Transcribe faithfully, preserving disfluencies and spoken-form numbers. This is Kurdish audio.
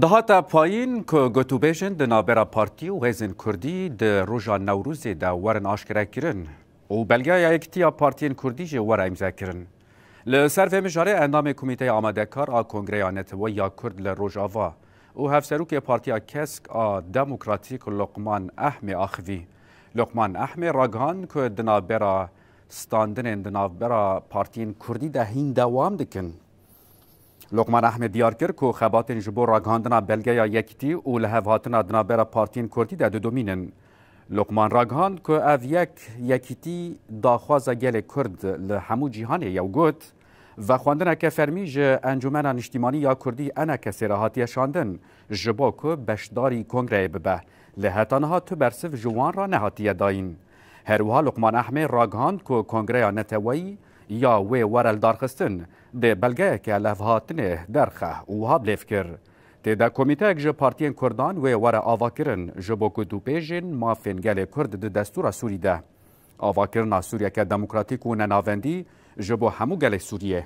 Dihate payîn ku gotûbêjên di navbera partî û hêzên kurdî di roja Newrozê de werin aşkerekirin û belgeya yekitiya partiyên kurdî jî were îmzekirin. Li ser vê mijarê endamê Komîteya Amadekar a Kongreya Neteweyî ya Kurd li Rojava û Hevserokê Partiya Kesk a Demokratîk Lokman Ehmê axivî. Lokman Ehmê ragihand ku di navbera standinên di navbera partiyên kurdî de hîn dewam dikin. Lokman Ehmê diyar kir ku xebatên ji bo ragihandina belgeya yekîtî û lihevhatina di navbera partiyên kurdî de didomînin. Lokman ragihand ku ev yek yekîtî daxwaza gelê kurd li hemû cîhanê ye û got, vexwendineke fermî ji Encûmena Niştîmanî ya Kurdî, ENKSê re hatiye şandin, ji bo ku beşdarî kongreyê bibe. Lê heta niha tu bersiv ji wan re nehatiye dayîn. Her wiha Lokman Ehmê ragihand ku Kongreya Neteweyî ya wê were lidarxistin, dê belgeyeke levhatinê derxe û wiha bilêv kir. Tê de komîteyek ji partiyên kurdan wê were avakirin ji bo gotûbêjên mafên gelê kurd di destûra Sûrî de. Avakirina Sûriyeke demokratîk û nenavendî ji bo hemû gelê Sûriyê.